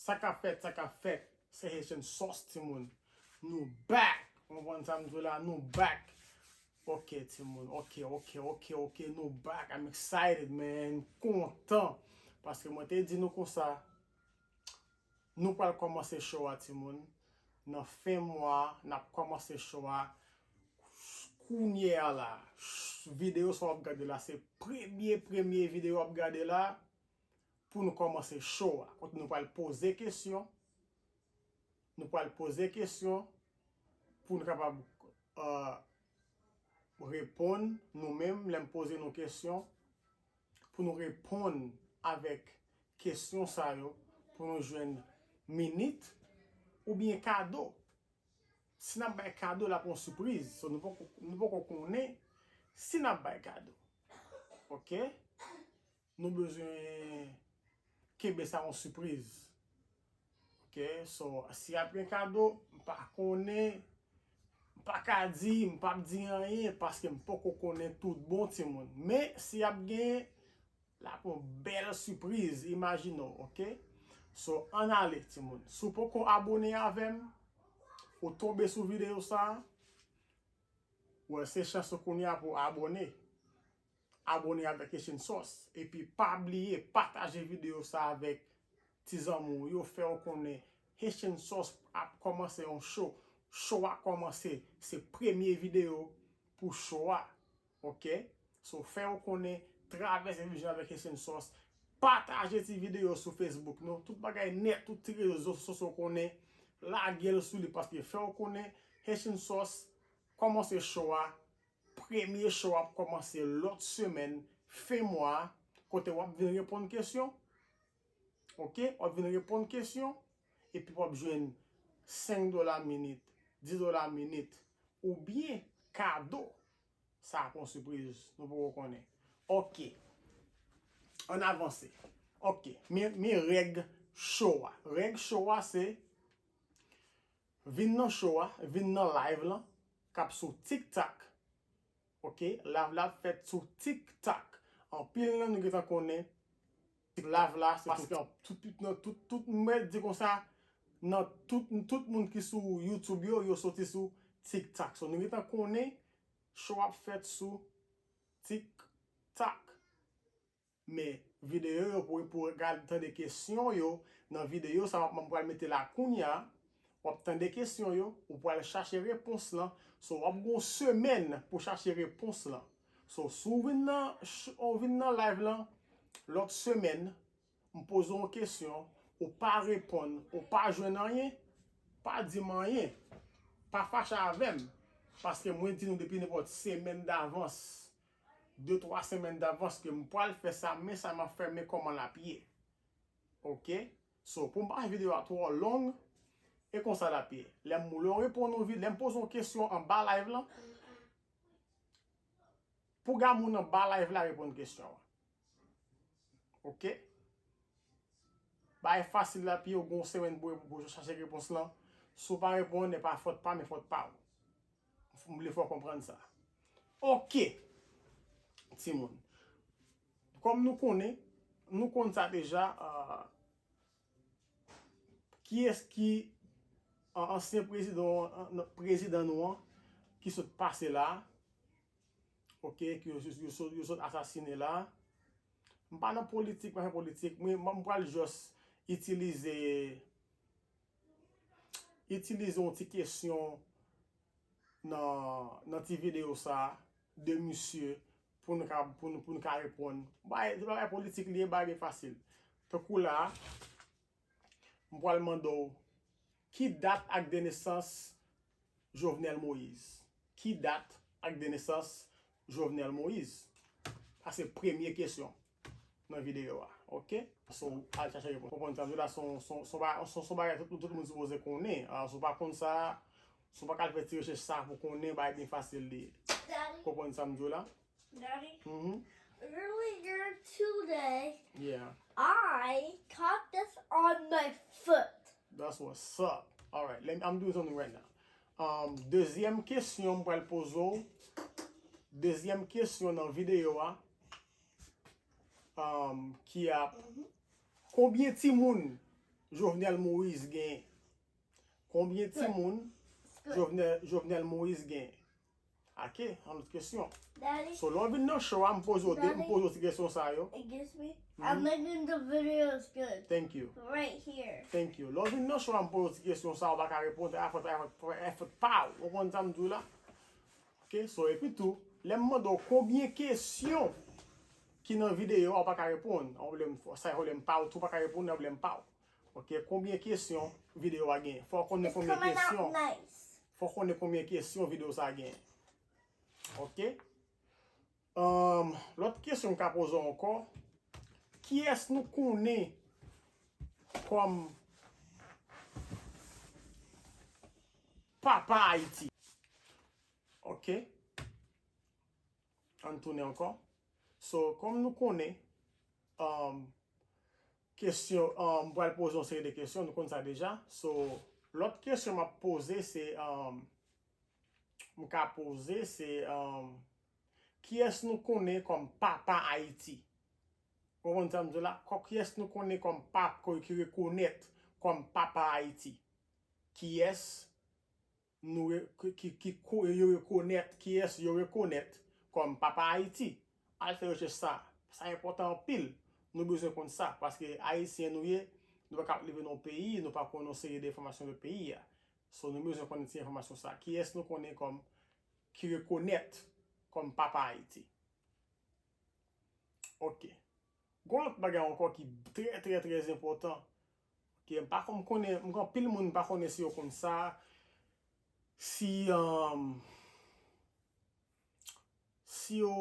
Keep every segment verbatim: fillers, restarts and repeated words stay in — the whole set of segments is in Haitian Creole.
Sa k ap fèt, sa k ap fèt? Se Haitian Sauce, timoun. Nou back! Ou konprann sa m di w la? Nou back! Ok, timoun. Ok, ok, ok, ok. Nou back. I'm excited, man. M kontan. Paske mwen te di nou konsa, nou pral kòmanse show a, timoun. Nan fen mwa a, n ap kòmanse show a. Kounye a la, videyo sa w ap gade la, se premye, premye videyo w ap gade la. Pou nou kòmanse show a. Kote nou pral poze kesyon. Nou pral poze kesyon pou nou kapab, euh, reponn nou menm, lè m poze nou kesyon, pou nou reponn avèk kesyon sa yo, pou nou jwenn minit oubyen kado. Si n ap bay kado, l ap yon sipriz. So, nou poko, nou poko konnen si n ap bay kado. Ok? Nou bezwen kenbe sa yon sipriz. Ok, so, si ap gen kado, m pa konnen, m pa ka di, m p ap di anyen, paske m poko konnen tout bon, timoun. Men, si ap gen, l ap yon bèl sipriz, imajine w, ok? So, ann ale, timoun. Si w poko abone avè m, ou tonbe sou videyo sa, well, se chans ou kounye a pou w abone. Abone avèk Haitian Sauce. Epi pa bliye pataje videyo sa avèk ti zanmi w yo, fè yo konnen Haitian Sauce ap kòmanse yon show. Show a kòmanse. Se premye videyo pou show a. Ok? So, fè yo konnen, travèse vizyon avèk Haitian Sauce. Pataje ti videyo sou Facebook nou. Tout bagay nèt, tout ti rezo sosyo konnen. Lage l sou li paske fè yo konnen Haitian Sauce kòmanse show a. Premye show ap kòmanse lòt semèn, fen mwa a, kote w ap vin reponn kesyon. Ok? W ap vin reponn kesyon, epi w ap jwenn senk dola minit, dis dola minit, oubyen kado. Sa ap yon sipriz, nou poko konnen. Ok. Ann avanse. Ok. Men, men règ show a. Règ show a se, vin nan show a, vin nan live lan, k ap sou TikTok. Ok, live la ap fèt sou TikTok. Anpil nan nou gentan konnen live la, se paske an-, tout, tout, nan tout, tout, mwen di konsa, nan tout, tout moun ki sou YouTube yo, yo soti sou TikTok. So, nou gentan konnen show ap fèt sou TikTok. Men videyo yo pou, pou gad, tande kesyon yo. Nan videyo sa, m pral mete la kounye a. W ap tande kesyon yo, ou pral chache repons lan. So, w ap gen yon semèn pou chache repons lan. So, si w vin nan, ch-, ou vin nan live lan, lòt semèn, m poze w yon kesyon, ou pa reponn, ou pa jwenn anyen, pa di m anyen. Pa fache avè m. Paske mwen di nou depi nenpòt semèn davans, de, twa semèn davans ke m pral fè sa, men sa m ap fè, men kòman l ap ye. Ok? So, pou m pa fè videyo a twò long, e konsa l ap ye. Lè m, lè w reponn yon vi-, lè m poze yon kesyon anba live lan, pou gade moun anba live la reponn kesyon an. Ok? Bagay fasil l ap ye, ou gen yon semèn pou, pou chache repons lan. Si w pa reponn, e pa fòt pa m, e fòt pa w. M vle fè w konprann sa. Ok. Timoun. Kòm nou konnen, nou konn sa deja, ah, kiyès ki, ah, ansyen prezidan, ah, prezidan nou an, ki sot pase la, ok, ki yo, yo, yo sot, yo sot asasine la. M pa nan politik, m pa fè politik, mwen, m pral jis itilize, itilize yon ti kesyon nan, nan ti videyo sa a de misye pou nou ka, pou nou, pou nou ka reponn. Bagay, se pa bagay politik li ye, bagay byen fasil. Tankou la, m pral mande w, ki dat ak de nesans Jovenel Moïse? Ki dat ak de nesans Jovenel Moïse? Sa se premye kesyon nan videyo a, ok? So, al chache repons. Konprann sa m di w la, se yon, se yon, se yon ba-, se yon, se yon bagay tout, tout moun sipoze konnen. Alò, si w pa konn sa, si w pa ka al fè ti rechèch sa pou konnen, bagay byen fasil li ye. Daddy, konprann sa m di w la? Daddy, mhm, earlier today, yeah, I caught this on my foot. That's what's up. All right, let me, I'm doing something right now. Um, dezyèm kesyon m pral poze w. Dezyèm kesyon nan videyo a. Um, ki ap, mhm, konbyen timoun Jovenel Moïse gen? Konbyen timoun Jovenel, Jovenel Moïse gen? Ok, an lòt kesyon. Daddy, So, lè w vin nan show a, m poze w de, m Daddy. Poze w ti kesyon sa yo. It gets me. I'm making the videos good. Thank you. Right here. Thank you. Lè w vin nan show a, m poze w ti kesyon sa, ou pa ka reponn, e fòt, e fòt, e fòt pa w. Ou konprann sa m di w la? Ok, so, epi tou, lè m mande w konbyen kesyon ki nan videyo a, ou pa ka reponn. An pwoblèm, sa e pwoblèm pa w, tou pa ka reponn, nan pwoblèm pa w. Ok, konbyen kesyon videyo a gen? Fò w konnen It's konbyen coming out kesyon. Nice. Fò w konnen konbyen kesyon videyo sa gen. Ok? Um, lòt kesyon m ka poze w ankò. Kiyès nou konnen kòm papa Ayiti? Ok. Ann tounen ankò. So, kòm nou konnen, um, kesyon, um, m pral poze yon seri de kesyon, nou konn sa deja. So, lòt kesyon m ap poze se, um, m ka poze se, um, kiyès nou konnen kòm papa Ayiti? Ou konprann sa m di w la? Kò-, kiyès nou konnen kòm pap-, ki rekonèt kòm papa Ayiti? Kiyès nou re-, ki, ki, ki ko-, yo rekonèt, kiyès yo rekonèt kòm papa Ayiti? Al fè rechèch sa. Sa enpòtan anpil. Nou bezwen konn sa, paske Ayisyen nou ye, nou pa ka ap leve nan yon peyi, nou pa konnen yon seri de enfòmasyon de peyi a. So, nou bezwen konnen ti enfòmasyon sa. Kiyès nou konnen kòm, ki rekonèt kòm papa Ayiti? Ok. Gon lòt bagay ankò ki trè, trè, trè enpòtan. Ok, m pa konn, m konnen, m gen anpil moun m pa konnen si yo konn sa, si, um, si yo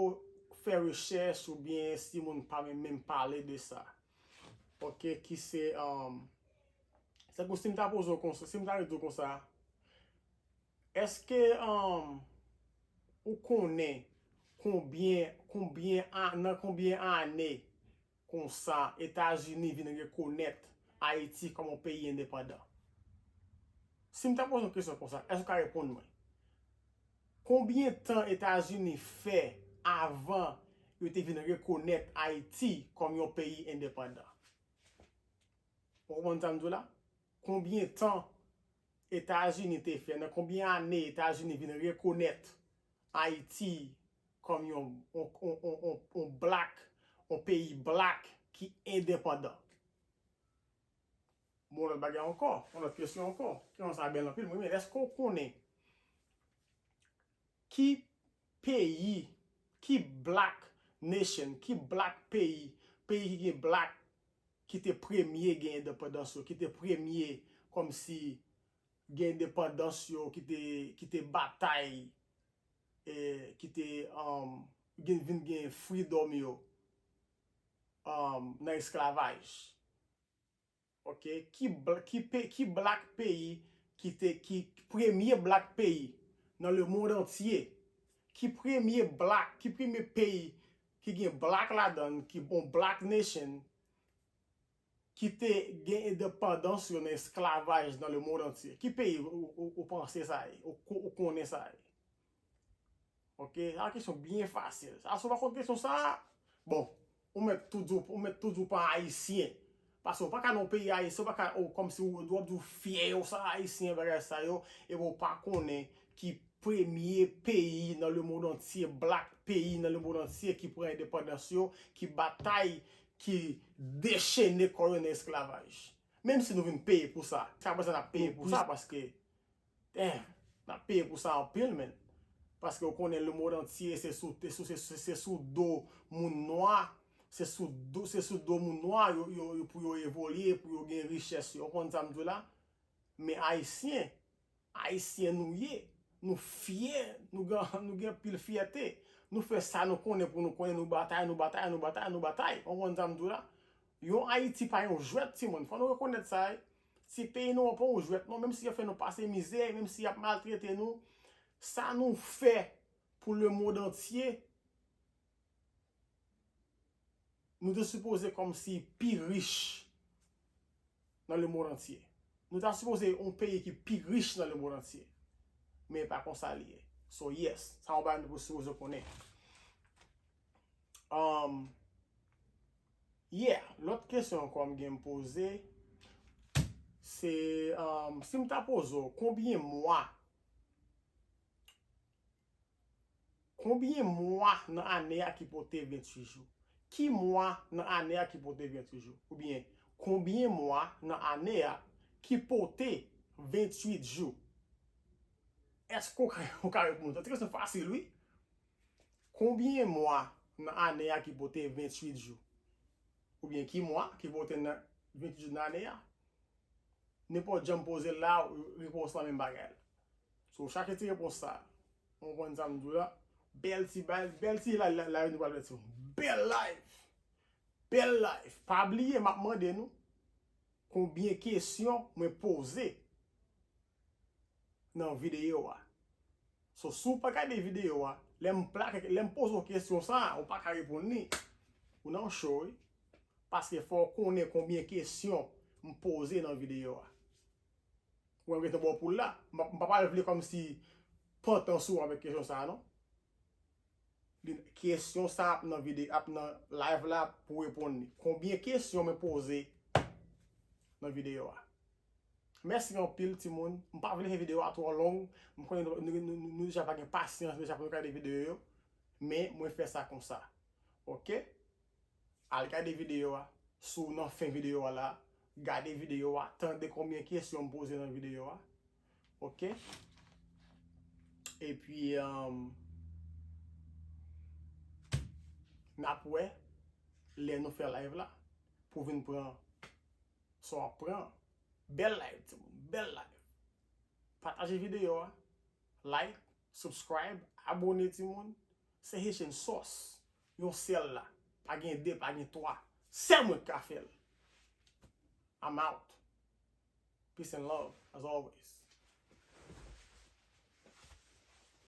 fè rechèch oubyen si moun pa menm, menm pale de sa. Ok, ki se, um, se kou si m ta poze w konsa, si m ta di w konsa, èske, um, ou konnen konbyen, konbyen a-, nan konbyen ane konsa Etazini vin rekonèt Ayiti kòm yon peyi endepandan? Si m ta poze yon kesyon konsa, èske w ka reponn mwen? Konbyen tan Etazini fè avan yo te vin rekonèt Ayiti kòm yon peyi endepandan? Ou konprann sa m di w la? Konbyen tan Etazini te fè, nan konbyen ane Etazini vin rekonèt Ayiti kòm yon, yon, yon, yon, yon, yon black, yon peyi black ki endepandan? Bon, lòt bagay ankò, yon lòt kesyon ankò. Kesyon sa bèl anpil, mwen, men èske w konnen ki peyi, ki black nation, ki black peyi, peyi ki gen black, ki te premye gen endepandans yo, ki te premye kòmsi gen endepandans yo, ki te, ki te batay, e, ki te, um, gen, vin gen freedom yo, um, nan esklavaj. Ok, ki, bl- ki, pe- ki black peyi ki te, ki premye black peyi nan le monde entier? Ki premye black, ki premye peyi ki gen black ladan l, ki bon black nation, ki te gen endepandans yo nan esklavaj nan le monde entier? Ki peyi ou, ou, ou panse sa ye? Ou, ko- ou konnen sa ye? Ok, sa yon kesyon byen fasil. Sa, si w pa konn kesyon sa, bon, ou mèt tou di w, ou mèt tou di w pa ayisyen. Paske w pa ka nan yon peyi ayisyen, w pa ka, ou, kòmsi w, w ap di w fyè, w sa ayisyen, bagay sa yo, epi w pa konnen ki premye peyi nan le monde entier, black peyi nan le monde entier ki pran endepandans yo, ki batay, ki dechene kò yo nan esklavaj. Menm si nou vin peye pou sa, sa pa sa n ap peye pou sa, paske, eh, n ap peye pou sa anpil, men. Paske w konnen le monde entier se sou, se sou, se, se, se sou do moun nwa, se sou do, se sou do moun nwa yo, yo, yo, pou yo evolye, pou yo gen richès yo. Ou konn sa m di w la? Men ayisyen, ayisyen nou ye, nou fyè, nou gen, nou gen pil fyète. Nou fè sa nou konnen pou nou konnen, nou batay, nou batay, nou batay, nou batay. Ou konn sa m di w la? Yon Ayiti pa yon jwèt, timoun. Fò nou rekonèt sa, wi. Si peyi nou an pa yon jwèt, non, menm si y ap fè nou pase mizè, menm si y ap maltrete nou, sa nou fè pou le monde entier, nou te sipoze kòmsi pi rich nan le monde entier. Nou ta sipoze yon peyi ki pi rich nan le monde entier. Men e pa konsa li ye. So, yes, sa yon bagay nou sipoze konnen. Um, yeah, lòt kesyon ankò m gen m poze. Se, um, si m ta poze w, konbyen mwa, konbyen mwa nan ane a ki pote venntuit jou? Ki mwa nan ane a ki pote venntuit jou? Oubyen, konbyen mwa nan ane a ki pote venntuit jou? Èske w ka, w ka reponn sa? Ti kesyon fasil, wi. Konbyen mwa nan ane a ki pote venntuit jou? Oubyen ki mwa ki pote nan venntuit jou nan ane a? Nenpòt jan m poze l la, repons lan menm bagay. So, chache ti repons sa. Ou konprann sa m di w la? Bèl ti bay, bèl ti la, la, la, nou pral fè ti bèl live. Bèl live. Pa bliye, m ap mande nou konbyen kesyon mwen poze nan videyo a. So, si w pa gade videyo a, lè m plake, lè m poze w kesyon sa a, ou pa ka reponn li, ou nan cho, wi. Paske fò w konnen konbyen kesyon m poze nan videyo a. Ou wè m gentan ba w poul la. M pa, m pa pral vle kòmsi pantan sou w avèk kesyon sa a, non. Li, kesyon sa ap nan vide-, ap nan live la pou reponn li. Konbyen kesyon mwen poze nan videyo a? Mèsi anpil, timoun. M pa vle fè videyo a twò long. M konnen nou, nou, nou, nou, nou deja pa gen pasyans deja pou nou gade videyo yo. Men, mwen fè sa konsa. Oke? Al gade videyo a. Si w nan fen videyo a la, gade videyo a. Tande konbyen kesyon m poze nan videyo a. Oke? Epi, um, n ap wè lè nou fè live la pou vin pran sa w ap pran. Bèl live, timoun. Bèl live. Pataje videyo a. Like, subscribe, abone, timoun. Se Haitian Sauce. Yon sèl la. Pa gen de, pa gen twa. Sèl mwen k ka fè l. I'm out. Peace and love, as always.